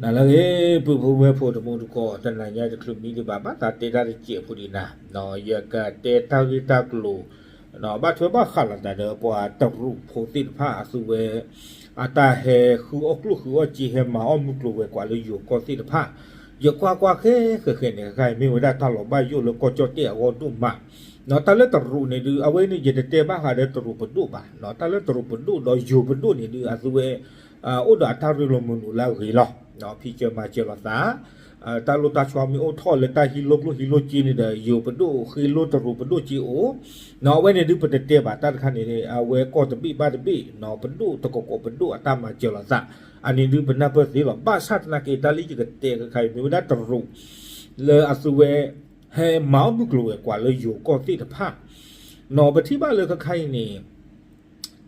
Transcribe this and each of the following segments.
နလၢအဂ့ၤ ပုၢ်ဖိဝဲၢ်ဖိတံၤသကိး တနၤညါတချုးမံဒံးဘၣ် ဘၣ်သးတဲတၢ်တစဲးဖိဒံးနၤ, ယကတဲတၢ်ဂ့ၢ်တၢ်ကျိၤ ဘၣ်ထွဲဘၣ်ဃးလိာ်သးဒီးပှၤတရူးဖိသ့ၣ်တဖၣ်အသုဝဲ အတၢ်ဟဲဃုအီၣ်ကျိၣ်ဃုအီၣ်စ့ ဟဲမၤအီၣ်မုၢ်ကျိၤဝဲၤကွာ်လၢယိၤကီၢ်သ့ၣ်တဖၣ်, ယကွၢ်ကွၢ်ဃဲဃဲဃဲန့ၣ် ခဲခါအံၤမ့ၢ်ဝဲဒၣ်တၢ်လီၤဘၣ်ယိၣ်လၢကီၢ်ကၠီၣ်တဲၣ်အဂီၢ်ဒိၣ်မး, တၢ်လၢတရူးန့ၣ်ဒုး အဝဲန့ၣ်ယတတဲဘၣ်ဃးဒီးတရူးပဒိၣ်ဘၣ်, တၢ်လၢတရူးပဒိၣ်ဒီးယိၤပဒိၣ်န့ၣ်ဒုး အသုဝဲ အိၣ်ဒီးအတၢ်ရ့လိာ်မုာ်လိာ်လၢအဂ့ၤလီၤ. ဖံးစၢၤမၤစၢၤလိာ်သး, တၢ်လိၣ်တၢ်ဆီမ့ၢ်အိၣ်ထီၣ်လၢတၢ်ဟံးလိၣ်ကျိၣ်ဟံးလိၣ်စ့န့ၣ်ဒီး ယိၤပဒိၣ်ဃ့လိၢ်တရူးပဒိၣ်စ့အိၣ်, အဝဲန့ၣ်ဒုးပတတဲဘၣ် တၢ်တခါန့ၣ် အဝဲကီၢ်တဘ့ၣ်ဘၣ်တဘ့ၣ် ပဒိၣ်တကီးကီးပဒိၣ်အတၢ်မၤစၢၤလိာ်သး, အန့ၣ်ဒုးပနၢ်ပၢၢ်သ့လီၤ. ဘၣ်ဆၣ်သနာ်က့ တၢ်လၢယကတဲခဲခါအံၤ မ့ၢ်ဝဲဒၣ်တရူး လၢအသုဝဲ ဟဲမၤအီၣ်မုၢ်ကျိၤဝဲၤကွာ်လၢယိၤကီၢ်သ့ၣ်တဖၣ်, ပထံၣ်ဘၣ်လၢခဲခါအံၤန့ၣ်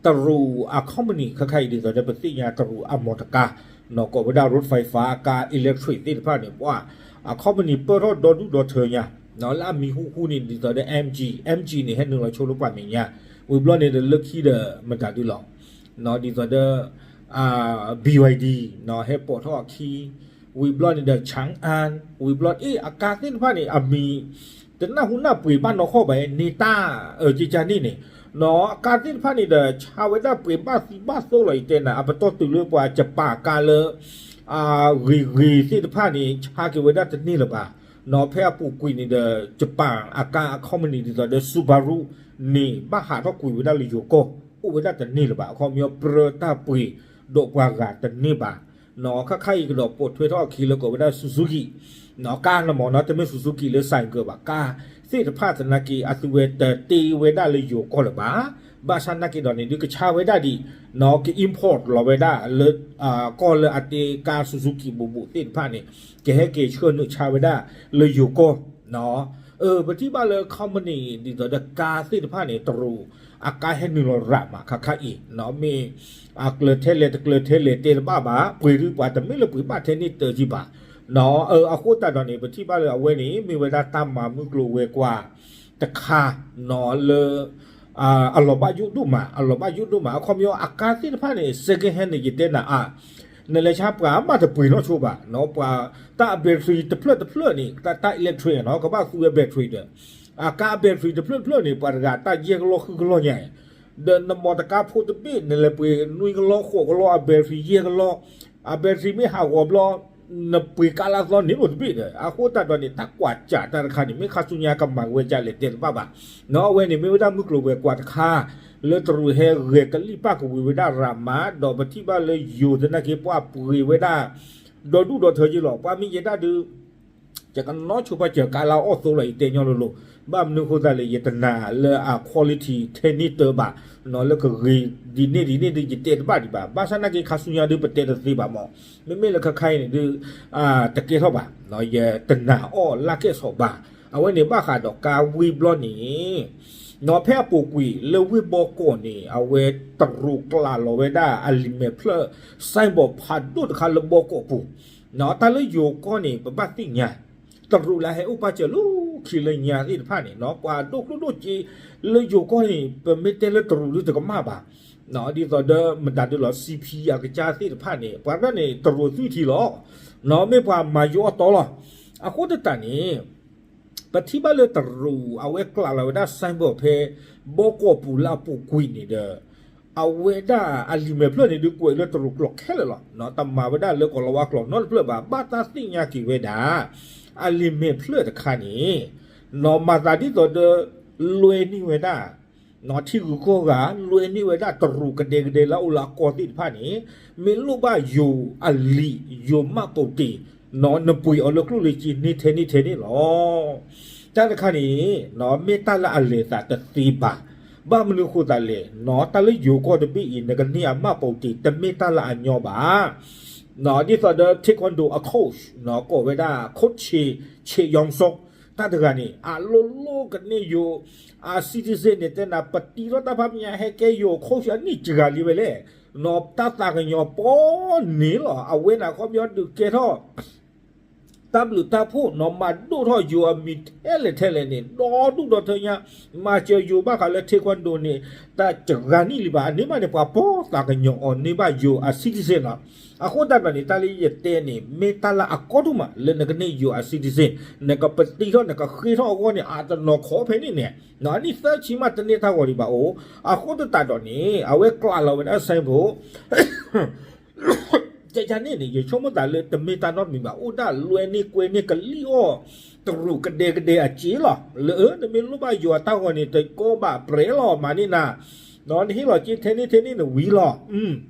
တရူးအ company ခဲခါအံၤဒ်သိးဒီးပသ့ၣ်ညါတရူးအ motor car ကိးဝဲဒၣ် road fiber အကါ electric သ့ၣ်တဖၣ်န့ၣ် ပှၤအ company ပၢၢ်ထီၣ်ဒီဒူၣ်ဒီထၢညါ, လၢအမံၤဟူဟူန့ၣ် ဒ်သိးဒီး MG, MG န့ၣ် ဟဲနုာ်လီၤဆိလၢပှၤမဲာ်ညါ, ဝံၤဘျီန့ၣ်ဒီးလၢခံဒီးမတၤဒုလီၤ, ဒ်သိးဒီး BYD ဟဲပိာ်ထီၣ်အခံ, ဝံၤဘျီန့ၣ်ဒီး Changan, ဝံၤဘျီ အ့ၣ် အကါသ့ၣ်တဖၣ်န့ၣ် အမံၤ တနၢ်ဟူနၢ်ပှ့ၤဘၣ်နီၢ်ခီၣ်ဘၣ် န့ၢ်တၢ် ကကန့ၣ်န့ၣ်, အကါသ့ၣ်တဖၣ်န့ၣ်ဒီး ဆါဝဲဒၣ်ပှ့ၤဘၣ်သံဘၣ်သိလီၤ ယတဲနၤ, အပတီၢ်တုၤလၢပှၤကပၤကါလၢ ဂ့ၤဂ့ၤသ့ၣ်တဖၣ်န့ၣ် ဆါက့ၤဝဲဒၣ်တန့ၢ်လၢၤဘၣ်, ဖဲအပူၤကွံာ်န့ၣ်ဒီး ကပၤအကါအ company ဒ်သိးဒီး Subaru န့ၣ် ဘၣ်ဟးထီၣ်ကွံာ်ဝဲဒၣ်လၢယိၤကီၢ် အိၣ်ဝဲဒၣ်တန့ၢ်လၢၤဘၣ်, အခီပညီပြၢတၢ်ပှ့ၤဒီးပှၤဂၤတန့ၢ်ဘၣ်, ခဲခါအံၤကဒီးပိာ်ထွဲထီၣ်အခံလၢကိးဝဲဒၣ် Suzuki, ကါန့ၣ်မ့ၢ်နီၤ တမ့ၢ် Suzuki လၢ ဆိုင်ကယ် ဘၣ်, ကါသ့ၣ်တဖၣ်သနာ်က့ အသုဝဲတတ့ဝဲဒၣ်လၢယိၤကီၢ်လၢၤဘၣ်, ဘၣ်ဆၣ်သနာ်က့ဒီးန့ၣ် ဒုးကဆါဝဲဒၣ်ဒံး, က import လီၤဝဲဒၣ်လၢ ကီၢ်လၢအတ့ကါ Suzuki ဘူးဘူးသ့ၣ်တဖၣ်န့ၣ် ကဟဲက့ၤဆှၢနုာ်ဆါဝဲဒၣ်လၢယိၤကီၢ် ပထံၣ်ဘၣ်လၢ company ဒ်သိးဒီးကါသ့ၣ်တဖၣ်န့ၣ် တရူးအကါဟဲနုာ်လီၤရၤမး ခဲခါအံၤ မ့ၢ်အကျၢၤထဲလဲၣ်တကျၢၤထဲလဲၣ်တဲတဘၣ်ဘၣ်, ပှ့ၤဒုးပှၤတမ့ၢ်လၢပှ့ၤဘၣ်ထဲန့ၣ်တၢၤကံဘၣ်, အဃိသတးဒီးန့ၣ် ပထံၣ်ဘၣ်လၢအဝဲန့ၣ် မ့ၢ်ဝဲဒၣ်တၢ်မၤမုၢ်ကျိၤဝဲၤကွာ်တခါ လၢ အလီၤဘၣ်ယိၣ်ဒိၣ်မး, အလီၤဘၣ်ယိၣ်ဒိၣ်မး, အခီပညီအကါသ့ၣ်တဖၣ်န့ၣ် second hand န့ၣ် ယတဲနၤအါ, နလဲၤဆါပှၤမးတပှ့ၤနီတဆိဘၣ်, ပှၤတၢ်အ battery တဖျၢၣ်တဖျၢၣ်န့ၣ် တၢ် electric နီၤ ကဘၣ်သူဝဲ battery ဒီး အကါ battery တဖျၢၣ်တဖျၢၣ်န့ၣ် ပှၤတဂၤတၢ်ယဲၢ်ကလီၢ်ဃုကလီၢ်ညါ, ဒီးနမီတကါဖိတဘ့ၣ် နလဲၤပှ့ၤနွံကလီၢ်ဃိးကလီၢ် အ battery ယဲၢ်ကလီၢ်, အ battery မ့ၢ်ဟးဂီၤဘျီ နပှ့ၤကါလၢအသီန့ၣ်အိၣ်တဘ့ၣ်ဒီး အဃိသတးဒီးန့ၣ် တၢ်ကွၢ်စးတၢ်တခါန့ၣ် မ့ၢ်ခါဆူညါကမၤက့ၤဝဲဒ်လဲၣ်တဲတဘၣ်ဘၣ်, အဝဲန့ၣ်မ့ၢ်ဝဲဒၣ်မုၢ်ကျိၤဝဲၤကွာ်တခါ လၢတရူးဟဲဂဲၤကလံၣ်ပာ်ကဝံၤဝဲဒၣ်ရၤမး ဒီးပထံၣ်ဘၣ်လၢယိၤသနာ်က့ ပှၤပှ့ၤဝဲဒၣ် ဒီဒူၣ်ဒီထၢက့လီၤ, ပှၤမ့ၢ်ယဲဒၣ်ဒုး ယကနီၢ်ဆိပာ်စၢၤကါလၢအီၣ်သိလီၤ ယတဲညီလိၤလိၤ, ဘၣ်မနုၤအဃိသတးလဲၣ် ယတနာ်လၢအ quality ထဲန့ၣ်တၢၤဘၣ်, လၢကဂ့ၤဒ်န့ၣ်ဒ်န့ၣ်ဒုး ယတဲတဘၣ်ဒံးဘၣ်, ဘၣ်ဆၣ်သနာ်က့ခါဆူညါဒုး ပတဲတသ့ဘၣ်မး, မ့မ့ၢ်လၢခဲခါအံၤန့ၣ်ဒုး တကဲထီၣ်ဘၣ်, ယတနာ်အီၣ်လၢကဲၣ်ဆိးဘၣ်, အဝဲန့ၣ်ဘၣ်ဃးဒီးကါဝ့ၢ်ဘျီန့ၣ် ဖဲအပူၤကွံာ်လၢဝ့ၢ်ဘီကီးန့ၣ် အဝဲတရူးကျးလီၤဝဲဒၣ်အလံာ်မဲာ်ဖျၢၣ် စဲဘီးဖးဒိၣ်တခါလၢဘီကီးပူၤ, တၢ်လၢယိၤကီၢ်န့ၣ် ပဘၣ်သ့ၣ်ညါ, တရူးလၢဟဲအိၣ်ပာ်စၢၤလၢခံလၢညါသ့ၣ်တဖၣ်န့ၣ် ပှၤဒိၣ်ကျိၣ်ဒိၣ်စ့လၢယိၤကီၢ်န့ၣ် ပမ့ၢ်တဲလၢတရူးဒုးတကမၣ်ဘၣ်, ဒ်သိးဒီးမတၤဒုးလီၤ CP အကစၢ်သ့ၣ်တဖၣ်န့ၣ် ပှၤတဖၣ်န့ၣ် တရူးသွံၣ်ထံလီၤ, မ့ၢ်ပှၤမၤယိၤအီၣ်တီလီၤ, အဃိသတးန့ၣ် ပထံၣ်ဘၣ်လၢတရူး အဝဲကျးလီၤဝဲဒၣ် စဲဘီး ဖဲဘီကီးပူၤလၢအပူၤကွံာ်န့ၣ်ဒီး အဝဲဒၣ်အလံာ်မဲာ်ဖျၢၣ်န့ၣ်ဒုးကွဲးလၢတရူးကျိာ်ခဲလၢာ်လီၤ, တမၤဝဲဒၣ်လၢကီးလီၤဝါကျိာ်နီတဖျၢၣ်ဘၣ်, ဘၣ်တၢ်သ့ၣ်ညါက့ၤဝဲဒၣ် အလံာ်မဲာ်ဖျၢၣ်တခါန့ၣ် နီၢ်မၤသးဒ်သိးဒီး လွဲန့ၢ်ဝဲဒၣ် ထံဂုၤကီၢ်ဂၤ လွဲန့ၢ်ဝဲဒၣ်တရူးကဒဲကဒဲလၢအအိၣ်လၢအကီၢ်သ့ၣ်တဖၣ်န့ၣ် မ့ၢ်လိၣ်ဘၣ်ယိၤအလံာ် ယိၤမှတ်ပုံတင် နီၢ်နပှ့ၤအီၤလၢကျိၣ်လၢစ့န့ၢ်ထဲန့ၢ်ထဲန့ၣ်လီၤ. တၢ်တခါန့ၣ် မ့ၢ်တၢ်လၢအလဲၤသးတသ့ဘၣ်. ဘၣ်မနုၤအဃိသတးလဲၣ်, တၢ်လၢယိၤကီၢ်တဘ့ၣ်အံၤ နကန့ၢ်အမှတ်ပုံတင် တမ့ၢ်တၢ်လၢအညီဘၣ်. ဒ်သိးဒီး taekwondo အ coach ကိးဝဲဒၣ် coach ချ့း ချ့းယီၣ်စိ တၢ်တဂၤန့ၣ် အလိၣ်လိၣ်ကန့ၢ်ယိၤ အ citizen န့ၣ် တဲနၤ ပတံထီၣ်တၢ်ဖးမံၤညါ ဟဲကဲယိၤ coach အနံၣ်စှၤလံဝဲလဲၣ်, နီၢ်တၢ်သးကညီၤပီန့ၣ်လီၤ. အဝဲန့ၣ်အခီပညီဒုးကဲထီၣ် တၢ်ဘျုးတၢ်ဖှိၣ်နီၤ မၤဒိၣ်ထီၣ်ယိၤအမံၤထဲလဲၣ်ထဲလဲၣ်န့ၣ် ဒီဒူၣ်ဒီထၢညါ, မၤစၢၤယိၤဘၣ်ဃးလၢ taekwondo န့ၣ် တစှၤနံၣ်လံဘၣ်. အန့ၣ်မးန့ၣ် ပှၤပီၢ်သးကညီၤအီၤန့ၢ်ဘၣ်ယိၤအ citizen လီၤ. အဃိသတးဒီးန့ၣ် တၢ်လၢယတဲန့ၣ် မ့ၢ်တၢ်လၢအကီဒိၣ်မး လၢနကန့ၢ်ယိၤအ citizen, နကပတံထီၣ် နကဃ့ထီၣ်အဂီၢ်န့ၣ် အတနီၤခီဖဲန့ၣ်န့ၣ်, အနံၣ်သၢဆံမးတန့ၢ်တၢ်ဂီၤဒံးဘၣ်အိၣ်. အဃိသတးဒီးန့ၣ် အဝဲကျးလီၤဝဲဒၣ် symbol ကန့ၣ်န့ၣ် ယဆိကမိၣ်သးလၢတမ့ၢ်တၢ်နီတမံၤဘၣ်, အိၣ်ဒၣ်လွဲန့ၢ်ကွဲန့ၢ်ကလံၣ်အီၣ်တရူးကဒဲကဒဲအစ့လီၤ. လၢနမ့ၢ်လိၣ်ဘၣ်ယိၤအတၢ်ဂီၤန့ၣ် တကီဘၣ်ပြဲးလီၤမးန့ၣ်နၤ, နဟ့ၣ်လီၤစ့ထဲန့ၣ်ထဲန့ၣ်နဝံၤလီၤ.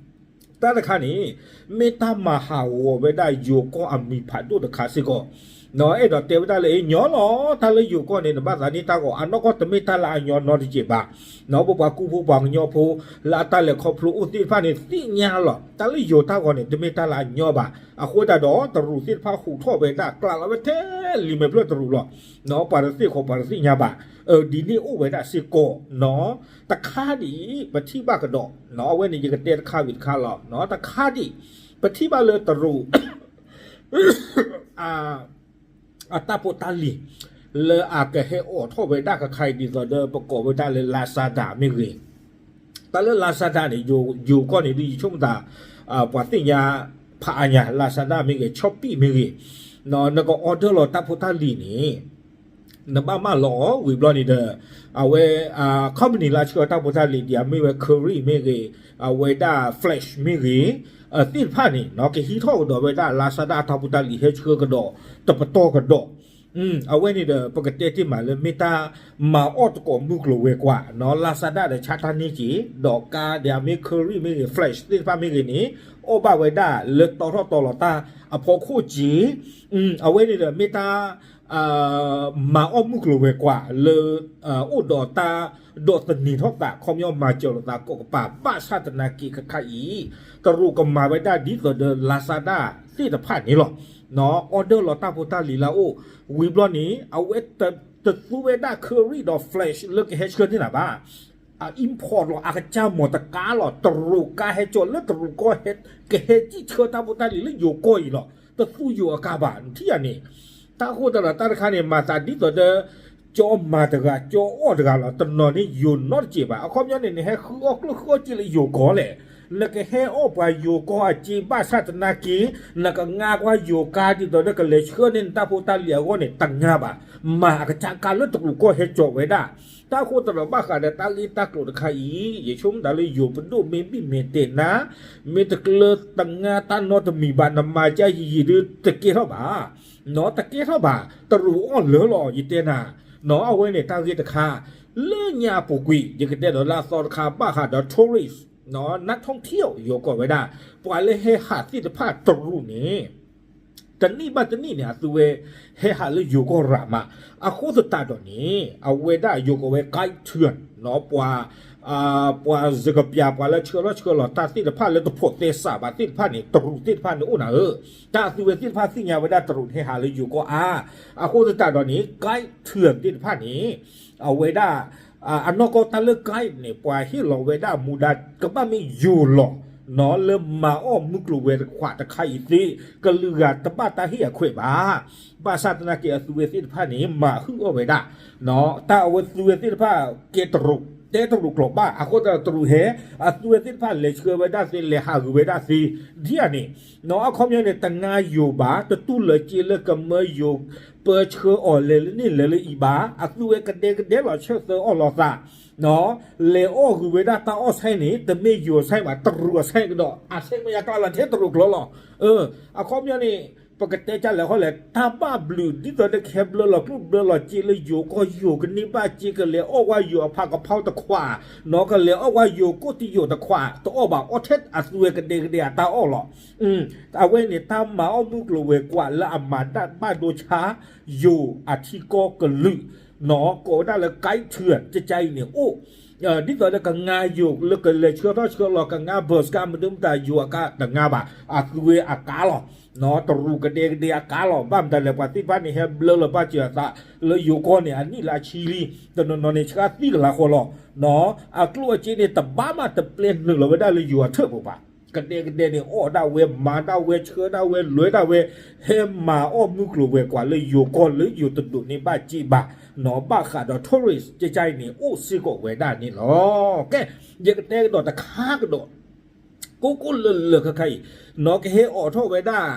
တၢ်တခါန့ၣ် မ့ၢ်တၢ်မၤဟးဂီၤဝဲဒၣ်ယိၤကီၢ်အမံၤဖးဒိၣ်တခါစ့ၢ်ကီး, အဲၣ်ဒိးတဲဝဲဒၣ်လၢ အ့ ညီလီၤ တၢ်လၢယိၤကီၢ်န့ၣ် နဘၣ်သးန့ၢ်တၢ်ဂီၤ အနီၢ်ကီၢ်တမ့ၢ်တၢ်လၢအညီနီတစဲးဘၣ်. ပပှၤကူဖိပှၤကညီဖိ လၢအတၢ်လဲၤခီဖျိအိၣ်သ့ၣ်တဖၣ်န့ၣ် သ့ၣ်ညါလီၤ တၢ်လၢယိၤတၢ်ဂီၤန့ၣ် တမ့ၢ်တၢ်လၢအညီဘၣ်. အဃိသတးဒီးတရူးသ့ၣ်တဖၣ်ဟူးထီၣ်ဝဲဒၣ်ကျးလီၤဝဲထဲလံာ်မဲာ်ဖျၢၣ်တရူးလီၤ. ပှၤတသ့ၣ်ဃီၤပှၤတသ့ၣ်ညါဘၣ်, ဒ်န့ၣ်အိၣ်ဝဲဒၣ်စ့ၢ်ကီးနီၤ. တခါဒ်အံၤ ပထံၣ်ဘၣ်ကဒီး, အဝဲန့ၣ်ယကတဲတခါဝံၤတခါလီၤ. တခါဒ်အံၤ ပထံၣ်ဘၣ်လၢတရူး အတၢ်ဖိတၢ်လံၤ လၢအကဟဲအိးထီၣ်ဝဲဒၣ်ခဲခါအံၤ ဒ်သိးဒီးပကိးဝဲဒၣ်လၢ Lazada မ့ၢ်ဂ့ၤ, တၢ်လၢ Lazada န့ၣ် ယိၤကီၢ်န့ၣ်ဒ်ယဆိကမိၣ်သး ပှၤသ့ၣ်ညါဖးအါညါ Lazada မ့ၢ်ဂ့ၤ Shopee မ့ၢ်ဂ့ၤ, နက order လီၤတၢ်ဖိတၢ်လံၤန့ၣ် နဘၣ်မၢလီၤအီၤဝံၤဘျီန့ၣ်ဒီး အဝဲ company လၢအဆှၢတၢ်ဖိတၢ်လံၤ ဒ်အမ့ၢ်ဝဲ Keurig မ့ၢ်ဂ့ၤ, အဝဲဒၣ် Flash မ့ၢ်ဂ့ၤ သ့ၣ်တဖၣ်န့ၣ် ကဟံးထီၣ်ကဒီးဝဲဒၣ် Lazada အတၢ်ဖိတၢ်လံၤ ဟဲဆှၢကဒီး တပတီၢ်ကဒီး. အဝဲန့ၣ်ဒီး ပကတဲတ့ၢ်မးလၢမ့ၢ်တၢ်မၤအီၣ်သကိးမုၢ်ကျိၤဝဲၤကွာ်နီၤ, Lazada ဒီးဆါတၢ်န့ၢ်က့ၤ ဒီးကါဒ်အမ့ၢ် Keurig မ့ၢ်ဂ့ၤ Flash သ့ၣ်တဖၣ်မ့ၢ်ဂ့ၤန့ၣ် အီၣ်ဘၣ်ဝဲဒၣ်လၢတီထီၣ်တီလီၤတၢ်အဖီခိၣ်က့ၤ အဝဲန့ၣ်ဒီးမ့ၢ်တၢ် မၤအီၣ်မုၢ်ကျိၤဝဲၤကွာ်လၢ အိၣ်ဒီးတၢ်ဒီးသန့ၤထီၣ်သး ခီပညီမၤစၢၤလိာ်သးကိးကပၤ ဘၣ်ဆၣ်သနာ်က့ခဲခါအံၤ တရူးကမၤဝဲဒၣ်ဒ်သိးဒီး Lazada သ့ၣ်တဖၣ်န့ၣ်လီၤ. order လီၤတၢ်ဖိတၢ်လံၤလၢအအိၣ် ဝံၤဘျီန့ၣ် အဝဲတသူဝဲဒၣ် Keurig ဒီး Flash လၢကဟဲဆှၢန့ၢ်နၤဘၣ် အ import လီၤ အကစၢ်မီၤတကါလီၤ တရူးကါဟဲကၠီလၢတရူးကီၢ် ကဟဲစံၣ်ဆှၢတၢ်ဖိတၢ်လံၤလၢယိၤကီၢ်အံၤလီၤ. တသူယိၤအကါဘၣ် နထံၣ်ဧါန့ၣ်. တၢ်ဃိသတးဒီးတၢ်တခါန့ၣ် မၤသးဒ်သိးဒီး ကၠီမၤတဂၤ ကၠီအီၣ်တဂၤလီၤ. တနီၤန့ၣ်ယိၤနီတစဲးဘၣ်. အခီပညီန့ၣ် နဟဲဃုအီၣ်ကျိၣ်ဃုအီၣ်စ့လၢယိၤကီၢ်လဲၣ်. နကဟဲအီၣ်ပှၤယိၤကီၢ်အစ့ဘၣ်ဆၣ်သနာ်က့ နကငါကွၢ်ယိၤကါဒ်သိးဒီးကလဲၤဆှၢန့ၢ်နတၢ်ဖိတၢ်လံၤအဂီၢ်န့ၣ် တငါဘၣ်. မၤအကစၢ်ကါလၢတရူးကီၢ်ဟဲကၠီဝဲဒၣ် တၢ်ဃိသတးဒီးဘၣ်ဃးဒီးတၢ်ဂ့ၢ်တၢ်ကျိၤတခါအံၤ ယဆိကမိၣ်သးလၢယိၤပဒိၣ်မ့ၢ်ဘံၣ်မ့ၢ်တဲာ်နၤ မ့ၢ်တကျၢၤတငါတၢ်နီတမံၤဘၣ် နမၤကါယံာ်ယံာ်ဒုတကဲထီၣ်ဘၣ်. တကဲထီၣ်ဘၣ် တရူးအီၣ်လၢာ်လီၤ ယတဲနၤ. အဝဲန့ၣ်တၢ်ဂ့ၢ်တခါ လၢညါအပူၤကွံာ် ယကတဲဒီးလၢအသီတခါ ဘၣ်ဃးဒီး tourist န ထီၣ်ထံၣ်ယိၤကိးဝဲဒၣ် ပှၤလၢဟဲဟးသ့ၣ်တဖၣ်တရူးန့ၣ် တနံၣ်ဘၣ်တနံၣ်န့ၣ် အသုဝဲဟဲဟးလၢယိၤကီၢ်ရၤမး. အဃိသတးဒီးန့ၣ် အဝဲဒၣ်ယိၤကိးဝဲ guide tour ပှၤ ပှၤစကပျး ပှၤလၢဆှၢလီၢ်ဆှၢလီၤတၢ်သ့ၣ်တဖၣ်လၢတဖိးသဲစးဘၣ်သ့ၣ်တဖၣ်န့ၣ် တရူးသ့ၣ်တဖၣ်န့ၣ်အိၣ်နၤဧၢ. တၢ်အသုဝဲသ့ၣ်တဖၣ်သ့ၣ်ညါဝဲဒၣ်တရူးန့ၣ်ဟဲဟးလၢယိၤကီၢ်အါ. အဃိသတးဒီးန့ၣ် guide tour သ့ၣ်တဖၣ်န့ၣ် အဝဲဒၣ် အနီၢ်ကီၢ်တၢ်လၢ guide န့ၣ် ပှၤဟ့ၣ်လီၤဝဲဒၣ်မူဒါ ကဘၣ်မ့ၢ်ယိၤလီၤ လၢမၤအီၣ်မုၢ်ကျိၤဝဲၤကွာ်တခါအံၤသ့ ကလုာ်ဂၤတဘၣ်တၢ်ဟ့ၣ်အခွဲးဘၣ်. ဘၣ်ဆၣ်သနာ်က့အသုဝဲသ့ၣ်တဖၣ်န့ၣ် မၤဟုၣ်အီၣ်ဝဲဒၣ် တၢ်အဝဲသုဝဲသ့ၣ်တဖၣ်ကဲတရူး တဲတရူးကျိာ်ဘၣ်. အဃိသတးဒီးတရူးဟဲ အသုဝဲသ့ၣ်တဖၣ်လဲၤဆှၢဝဲဒၣ်သ့ လဲၤဟးဂုာ်ဝဲဒၣ်သ့ ဒ်အန့ၣ် အခီပညီန့ၣ် တငါယိၤဘၣ် တတူၢ်လၢက့လၢကမၢယိၤ ပၢဆှၢအီၤလဲၤလၢန့ၣ်လဲၤလၢအံၤဘၣ်. အသုဝဲကဒဲကဒဲလီၤဆၢသၢအီၣ်လီၤသး လဲၤအီၣ်ဂုာ်ဝဲဒၣ်တၢ်အီၣ်ဆဲန့ၣ် တမ့ၢ်ယိၤဆဲဘၣ် တရူးအဆဲကဒီး အဆဲမ့ၢ်ယါကျါလီၤထဲတရူးကျိာ်လီၤ. အခီပညီန့ၣ် ပကတဲကၢ်လဲၣ်ဃီလဲၣ် တၢ်ဘၣ်ဘျုးဒ်သိးဒီးကဟဲဘျၢလီၤကျိၣ်ဘျၢလီၤစ့လၢယိၤကီၢ် ယိၤကန့ၢ်ဘၣ်စ့ကလဲၤအီၣ်ဝဲယိၤအဖးကဖီတခွး နီၢ်ကလဲၤအီၣ်ဝဲယိၤကိၣ်တယိာ်တခွး တအီၣ်ဘၣ်အီၣ်ထဲအသုဝဲကဒဲကဒဲအတၢ်အီၣ်လီၤ. အဝဲန့ၣ် တၢ်မၤအီၣ်မုၢ်ကျိၤဝဲၤကွာ်လၢအမၤတၢ်ဘၣ်ဒိဆါ ယိၤအထံကီၢ်ကလုာ် ကိးဝဲဒၣ်လၢ guide tour ကကါအံၤန့ၣ်အိၣ် ဒ်သိးလၢကငါယိၤလၢကလဲၤဆှၢထီၣ်ဆှၢလီၤ ကငါ bus ကါမနုၤမတၤ ယိၤအကါတငါဘၣ် အသုဝဲအကါလီၤ. တရူးကဒဲကဒဲအကါလီၤ. ဘၣ်မတၤလဲၣ် ပှၤသ့ၣ်တဖၣ်န့ၣ် ဟဲဘျၢလီၤဘၣ်စၢၤအသး လၢယိၤကီၢ်န့ၣ် အနံၣ်လၢအဆံလံ တနီၤနီၤန့ၣ် ဆှၢသံကလၤဃီလီၤ. အကျိၣ်အစ့န့ၣ် တဘၣ်မးတပျဲနုာ်လီၤဝဲဒၣ်လၢယိၤအထၢၣ်ပူၤဘၣ် ကဒဲကဒဲန့ၣ် အီၣ်ဒၣ်ဝဲ မၤဒၣ်ဝဲ ဆှၢဒၣ်ဝဲ လဲၤဒၣ်ဝဲ ဟဲမၤအီၣ်မုၢ်ကျိၤဝဲၤကွာ်လၢယိၤကီၢ်လၢယိၤတဒိးန့ၢ်ဘၣ်စ့ဘၣ်နီၤ, ဘၣ်ဃးဒီး tourist ကကါအံၤန့ၣ် အိၣ်စ့ၢ်ကီးဝဲဒၣ်န့ၣ်လီၤ. ကဲ, ယကတဲကဒီးတခါကဒီး ကိးကိးလၢလၢခဲခါအံၤနီၤ, ကဟဲအိးထီၣ်ဝဲဒၣ်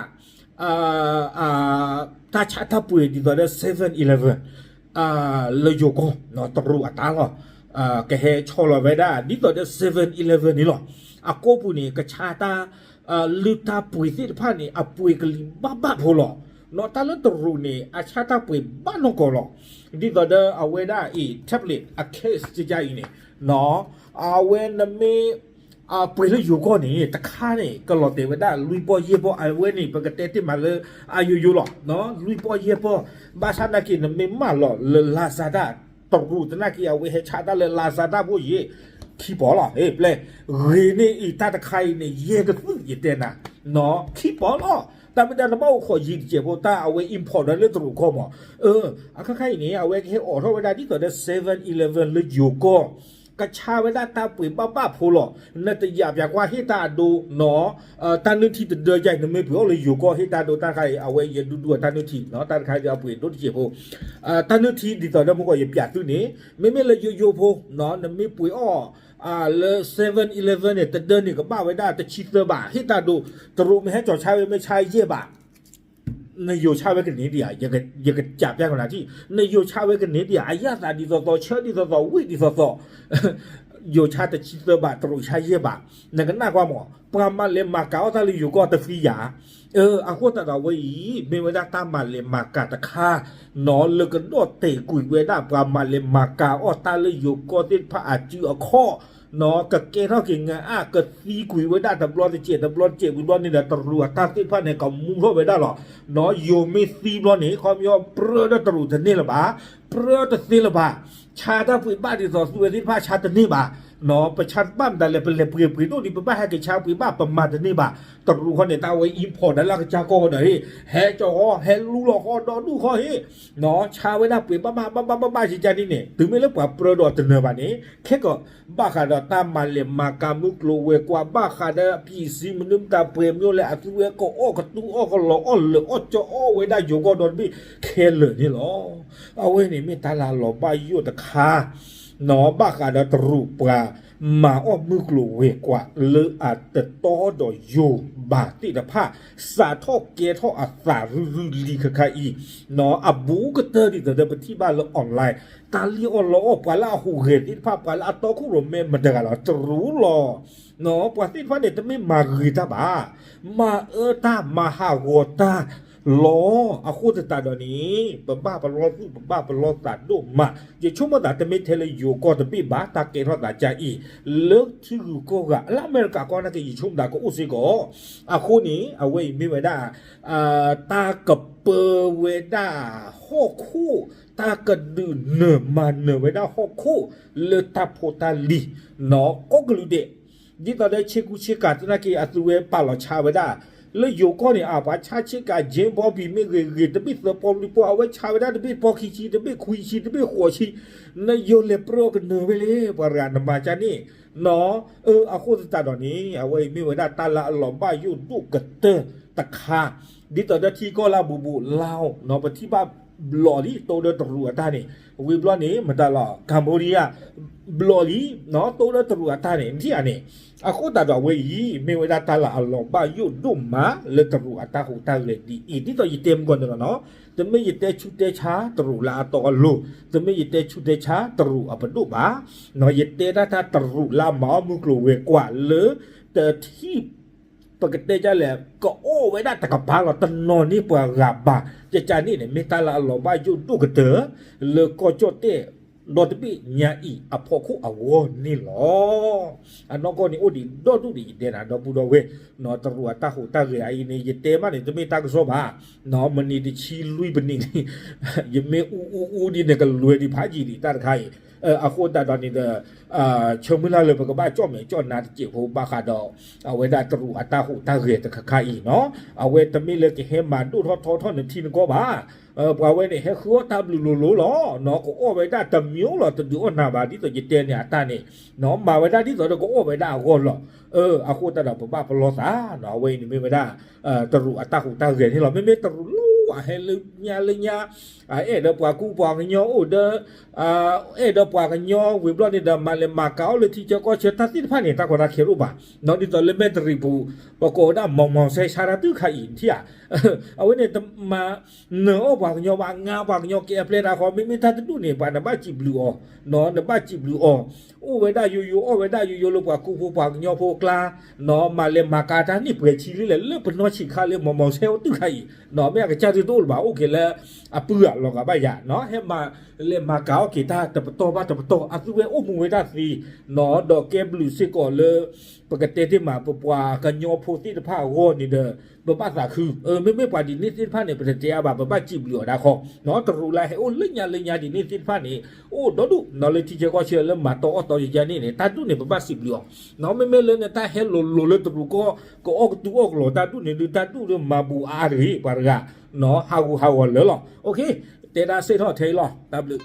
တၢ်ဆါတၢ်ပှ့ၤဒ်သိးဒီး seven eleven လၢယိၤကီၢ် တရူးအတၢ်လီၤ. ကဟဲဆီလီၤဝဲဒၣ်ဒ်သိးဒီး seven eleven န့ၣ်လီၤ. အကိးပူၤန့ၣ် ကဆါတၢ် လုၢ်တၢ်ပှ့ၤသ့ၣ်တဖၣ်န့ၣ် အပှ့ၤကလံၤဘၣ်ဘၣ်ဖိလီၤ. နီၤ တၢ်လၢတရူးန့ၣ် အဆါတၢ်ပှ့ၤဘၣ်နီၢ်ကီၢ်လီၤ. ဒ်သိးဒီးအဝဲဒၣ်အံၤ tablet အ case ကကါအံၤန့ၣ် နီၤ အဝဲနမ့ၢ် ပှ့ၤလၢယိၤကီၢ်န့ၣ် တခါန့ၣ် ကလီၤတဲာ်ဝဲဒၣ်လွံၢ်ပီၢ်ယဲၢ်ပီၢ်, အဝဲန့ၣ် ပကတဲတ့ၢ်မးလၢအယိယိလီၤ. လွံၢ်ပီၢ်ယဲၢ်ပီၢ်, ဘၣ်ဆၣ်နာ်က့ နမ့ၢ်မၢလီၤလၢ Lazada တရူးသနာ်က့ အဝဲဟဲဆါတၢ်လၢ Lazada ဖိယဲၢ် ခံပီၢ်လီၤ. ပျဲ ဂ့ၤန့ၢ်အံၤ တၢ်တခါအံၤန့ၣ် ယဲၢ်ကသူၣ်ယတဲနၤ, နီၤ ခံပီၢ်လီၤ. တၢ်မ့ၢ်တၢ်နဘၣ်အိၣ်ခိးယံၤတစဲးဖိ တၢ်အဝဲ import ဒီးလၢတရူးကီၢ်မး. အခါခါအံၤန့ၣ် အဝဲကဟဲအိးထီၣ်ဝဲဒၣ်ဒ်သိးဒီး seven eleven လၢယိၤကီၢ် ကဆါဝဲဒၣ်တၢ်ပှ့ၤဘၣ်ဘၣ်ဖိလီၤ. နတယာ်ပၠးကွၢ်ဟ့ၣ်တၢ်အဒိနီၤ, တၢ်နုၢ်ထံတဒၢယါအံၤ နမ့ၢ်ပှ့ၤအီၣ်လၢယိၤကီၢ်ဟ့ၣ်တၢ်ဒိတၢ်တခါအံၤ အဝဲယဒူဒူအတၢ်နုၢ်ထံနီၤ, တၢ်တခါအံၤဒီးအပှ့ၤဒိၣ်တစဲးဖိ တၢ်နုၢ်ထံဒ်သိးဒီးမုၢ်ကီၢ်ယပၠးသုန့ၣ် မ့မ့ၢ်လၢယိယိဖိနီၤ, နမ့ၢ်ပှ့ၤအီၣ် လၢ seven eleven န့ၣ် တဒၢန့ၣ်ကဘၣ်ဝဲဒၣ်တဆံသၢဘး ဟ့ၣ်တၢ်ဒိ, တရူးမ့ၢ်ဟဲကၠီၤဆါဝဲမ့ၢ်ဆါယဲၢ်ဘး နယိၤဆါဝဲကန့ၢ်ဒံးဧါ, ယကစးပျးကနၤထံၣ်, နယိၤဆါဝဲကန့ၢ်ဒံးဧါ, အယၣ်သးဒ်သိးသိး ဆၢဒ်သိးသိး ဝံၣ်ဒ်သိးသိး, ယိၤဆါတဆံသၢဘး တရူးဆါယဲၢ်ဘး, နကနၣ်ကွၢ်မး, ပှၤမၤလဲၤမၤကၤအီၣ်တၢ်လၢယိၤကီၢ်တသံယၤ, အဃိသတးဒီးအဝဲအံၤ မ့ၢ်ဝဲဒၣ်တၢ်မၤလဲၤမၤကၤတခါ နီၤ လၢကဒီၣ်တဲာ်ကွံာ်ဝဲဒၣ် ပှၤမၤလဲၤမၤကၤအီၣ်တၢ်လၢယိၤကီၢ်သ့ၣ်တဖၣ်အစုအခီၣ် နီၤ ကကဲထီၣ်က့ၤငါအါ ကသံကွံာ်ဝဲဒၣ်တဘျီတစဲး တဘျီတစဲး ဝံၤဘျီန့ၣ်ဒီး တရူးအတၢ်သ့ၣ်တဖၣ်န့ၣ် ကမူထီၣ်ဝဲဒၣ်လီၤ. နီၤ ယိၤမ့ၢ်သံဘျီန့ၣ် ခီပညီပြၢဒီးတရူးတန့ၢ်လၢၤဘၣ်, ပြၢတသ့လၢၤဘၣ်, ဆါတၢ်ပှ့ၤဘၣ်ဒ်သိးသုဝဲသ့ၣ်တဖၣ်ဆါတန့ၢ်ဘၣ်, နီၤ ပဆါဘၣ်မတၤလဲၣ် ပလဲၤပှ့ၤပှ့ၤဒိၣ်ဒံး ပဘၣ်ဟဲက့ၤဆါပှ့ၤဘၣ် ပမၤတန့ၢ်ဘၣ်, တရူးဃီန့ၣ် တၢ်ဝဲ import ဒီးလၢကစၢ်ကီၢ်ဃီဒီး ဟဲကၠီၤဃီ ဟဲလူလီၤဃီ ဒီဒူၣ်ဃီဟ့ၣ် နီၤ ဆါဝဲဒၣ်ပှ့ၤဘၣ်ဘၣ်ဘၣ်ဘၣ်ဘၣ်ဘၣ်ယကါန့ၣ်န့ၣ် တုၤမ့ၢ်လၢပှၤပြၢဒီးတနၢၤဘၣ်န့ၣ် ခဲကီး ဘၣ်ဃးဒီးတၢ်မၤလဲၤမၤကၤမုၢ်ကျိၤဝဲၤကွာ် ဘၣ်ဃးဒီး ပံးစံမနုၤမတၤပှဲၤမျိလဲၣ် အသုဝဲကအီၣ်ကတူၢ်အီၣ်ကလီၤအီၣ်လၢာ်အီၣ်ကၠီအီၣ်ဝဲဒၣ်ယိၤကီၢ်ဒီတဘ့ၣ်ခဲလၢာ်န့ၣ်လီၤ. အဝဲန့ၣ်မ့ၢ်တၢ်လၢအလီၤဘၣ်ယိၣ်တခါ နီၤ ဘၣ်ဃးဒီးတရူးပှၤမၤအီၣ်မုၢ်ကျိၤဝဲၤကွာ်လၢအတတီဒီးယိၤဘၣ်သ့ၣ်တဖၣ် စးထီၣ်ကဲထီၣ်အသးရုၢ်ရုၢ်လံခါခါအံၤ နီၤ အဘူးကတၢၢ်ဒ်သိးဒီးပထံၣ်ဘၣ်လၢ online တၢ်လံၣ်အီၣ်လီအီၣ် ပှၤလၢအဟူးဂဲၤသ့ၣ်တဖၣ် ပှၤလၢအတီခိၣ်ရိၣ်မဲမတဂၤလီၤ တရူးလီၤ. နီၤ ပှၤသ့ၣ်တဖၣ်န့ၣ် တမ့ၢ်မၤဂ့ၤတၢ်ဘၣ်, မၤအၢတၢ်မၤဟးဂီၤတၢ်လီၤ. အဃိသတးဒီးန့ၣ် ပဘၣ်ပလီၢ်သူၣ် ပဘၣ်ပလီၢ်သးဒိၣ်မး, ယဆိကမိၣ်သး တမ့ၢ်ထဲလၢယိၤကီၢ်တဘ့ၣ်ဘၣ် တၢ်ကဲထီၣ်သးကါအံၤ လၢထံဂုၤကီၢ်ဂၤ လၢအမဲရကၤကီၢ်နာ်က့ ယဆိကမိၣ်သးကအိၣ်စ့ၢ်ကီး. အဃိန့ၣ် အဝဲအံၤမ့ၢ်ဝဲဒၣ် တၢ်ကပၢဝဲဒၣ်ဟီၣ်ခိၣ်, တၢ်ကဒုးနၢၤမၤနၢၤဝဲဒၣ်ဟီၣ်ခိၣ် လၢတၢ်ဖိတၢ်လံၤ နီၤ ကိးကလုာ်ဒဲး, ဒ်သိးဒီးဆ့ကူဆ့ကၤသနာ်က့ အသုဝဲပာ်လီၤဆါဝဲဒၣ် လၢယိၤကီၢ်န့ၣ် အပှၤဆါဆ့ကၤ James Bond မ့ၢ်ဂ့ၤဂ့ၤ တဘ့ၣ်သၢပီၢ်လွံၢ်ပီၢ် အဝဲဆါဝဲဒၣ်တဘ့ၣ်ပီၢ်ခံဆံ တဘ့ၣ်ခွံဆံ တဘ့ၣ်ဃိးဆံ, နယိၤလဲၤပြၢကနၢၤဝဲလဲၣ် ပှၤတဂၤနမၤကါန့ၣ် နီၤ အဃိသတးဒီးန့ၣ် အဝဲအံၤမ့ၢ်ဝဲဒၣ်တၢ်လၢအလီၤဘၣ်ယိၣ်ဒိၣ်ကတၢၢ်တခါ, ဒ်သိးဒီးထံကီၢ်လၢအဘူးဘူးလါအီၤ နီၤ ပထံၣ်ဘၣ်ဘျီၣ်လံ တိၢ်ဒီးတရူးအတၢ်န့ၣ်, ဝံၤဘျီန့ၣ် မတၤလီၤ Cambodia ဘျီၣ်လံ နီၤ တိၢ်ဒီးတရူးအတၢ်န့ၣ် နထံၣ်ဧါန့ၣ်, အဃိသတးဒီးအဝဲအံၤ မ့ၢ်ဝဲဒၣ်တၢ်လၢအလီၤဘၣ်ယိၣ်ဒိၣ်မးလၢတရူးအတၢ်ဟူးတၢ်ဂဲၤဒ်အံၤ ဒ်သိးယတဲမုၢ်ကီၢ်န့ၣ်လီၤနီၤ, တမ့ၢ်ယတဲဆူးတဲဆါတရူးလၢအတီအလိၤ, တမ့ၢ်ယတဲဆူးတဲဆါတရူးအပဒိၣ်ဘၣ်, နီၤ ယတဲဒၣ်တၢ်တရူးလၢအမၤအီၣ်မုၢ်ကျိၤဝဲၤကွာ်လၢ တထံၣ် ပကတဲဒ်လဲၣ် ကအီၣ်ဝဲဒၣ်တကပၤလီၤ တနီၤန့ၢ်ပှၤဂၤဘၣ်, ယကါန့ၣ်န့ၣ် မ့ၢ်တၢ်လၢအလီၤဘၣ်ယိၣ်ဒိၣ်ကတၢၢ် လၢကီၢ်ကၠီၣ်တဲၣ် ဒီတဘ့ၣ်ညါအံၤအဖီခိၣ်အဂီၢ်န့ၣ်လီၤ. အနီၢ်ကီၢ်န့ၣ်အိၣ်ဒံးဒီဒူၣ်ဒံးယတဲနၤ ဒီပုၢ်ဒီဝဲၢ်, နီၤ တရူးအတၢ်ဟူးတၢ်ဂဲၤအံၤန့ၣ် ယတဲမးန့ၣ် တမ့ၢ်တၢ်ကစီၣ်ဘၣ်, နီၤ မနံၤတဆံလွံၢ်ပနံးန့ၣ် ယမ့ၢ်အူအူအူဒ်န့ၣ် ကလွဲဒံးဖးယံာ်ဒံးတၢ်တခါအံၤ အဃိသတးဒီးန့ၣ်ဒီး ဆၢမုၢ်လၢ်လၢပကဘၣ်ကၠီၣ်မဲာ်ကၠီၣ်နါတစဲးဖိဘၣ်ဃးဒီး အဝဲဒၣ်တရူးအတၢ်ဟူးတၢ်ဂဲၤတခါခါအံၤနီၤ, အဝဲတမ့ၢ်လၢကဟဲမၤဒိၣ်ထီၣ်ထီထီၣ်နထံနကီၢ်ဘၣ်. ပှၤဝဲန့ၣ် ဟဲဃုအီၣ်တၢ်ဘျုးလိၤလိၤလီၤ. နီၤ ကအီၣ်ဝဲဒၣ်တမံၤလီၤ တဒုးအီၣ်နၤဘၣ် ဒ်သိးယတဲန့ၣ်အတၢ်န့ၣ်, နီၤ မၤဝဲဒၣ်ဒ်သိးဒီးကအီၣ်ဝဲဒၣ်အဂီၢ်လီၤ. အဃိသတးဒီးပဘၣ်ပလီၢ်သးနီၤ, အဝဲအံၤန့ၣ်မ့ၢ်ဝဲဒၣ် တရူးအတၢ်ဟူးတၢ်ဂဲၤန့ၣ်လီၤ. မ့မ့ၢ်တရူးလၢအဟဲလၢညါလၢညါ အဲၣ်ဒိးပှၤကူပှၤကညီအိၣ်ဒီး အဲၣ်ဒိးပှၤကညီဝံၤဘျီန့ၣ်ဒီး မၤလဲၤမၤကၤအီၣ်လၢထံဆၢကီၢ်ဆၢတၢ်သ့ၣ်တဖၣ်န့ၣ် တၢ်ကီတၢ်ခဲတအိၣ်ဘၣ်. နီၤ ဒ်သိးလၢမဲၢ်တရံးပူၤ ပကိးဝဲဒၣ် မီၤမီၤစဲ ဆါတၢ်တုၤခါအံၤ နထံၣ်ဧါ. အဝဲန့ၣ်တမၤနၢၤအီၣ်ပှၤကညီဘၣ် ငါပှၤကညီကဲအပျဲၢ်တၢ်ဃီ မ့မ့ၢ်တၢ်တဒူၣ်န့ၣ် ပှၤနဘၣ်စံးဘျုးအီၤ, နီၤ နဘၣ်စံးဘျုးအီၤ, အိၣ်ဝဲဒၣ်ယိယိ အီၣ်ဝဲဒၣ်ယိယိလၢပှၤကူဖိပှၤကညီဖိအကျါ, နီၤ မၤလဲၤမၤကၤတၢ်န့ၣ်ပှဲၤဆံလံလဲၣ် လၢပနီၢ်ဆံးခါလၢမီၤမီၤစဲအိၣ်တုၤခါအံၤ, နီၤ မ့ၢ်အကစၢ်ဒုးတအိၣ်လၢၤဘၣ် အိၣ်က့ၤလၢအပုၢ်အလီၤဂာ်ဘၣ်ယၤ, နီၤ ဟဲမၤလဲၤမၤကၤအီၣ်က့ၤတၢ်တပတီၢ်ဘၣ်တပတီၢ် အသုဝဲအိၣ်မူဝဲဒၣ်သ့, နီၤ ဒီးကဲဘျုးစ့ၢ်ကီးလၢ ပကတဲတ့ၢ်မး ပပှၤကညီဖိသ့ၣ်တဖၣ်အဂီၢ်န့ၣ်ဒီး ပဘၣ်သးခု, မ့မ့ၢ်ပှၤဒ်န့ၣ်သ့ၣ်တဖၣ်န့ၣ် ပတတဲအါဘၣ် ပဘၣ်စံးဘျုးအီၤဒၣ်ဃီ, နီၤ တရူးလၢဟဲအိၣ်လၢညါလၢညါဒ်န့ၣ်သ့ၣ်တဖၣ်န့ၣ် အိၣ်ဒီဒူၣ် နီၤ လၢထံဆၢကီၢ်ဆၢလၢမၤတီအီၣ်တီယၤန့ၣ်န့ၣ် တၢ်ဒူၣ်န့ၣ် ပဘၣ်စံးဘျုးအီၤ, နီၤ မ့မ့ၢ်လၢနတၢ်ဟဲလိၤလိၤလၢတရူးကီၢ် ကအီၣ်ကသူအီၣ်ကလီၤတၢ်ဒူၣ်န့ၣ်ဒုး တၢ်ဒူၣ်ဒီးမၤဘူးအါတဂ့ၤ ပှၤတဂၤ, နီၤ ဟးဂူာ်ဟးဂီၤလၢာ်လီၤ. တဲဒၣ်စ့ၢ်ထီၣ်ထဲအံၤလီၤ တၢ်ဘျုး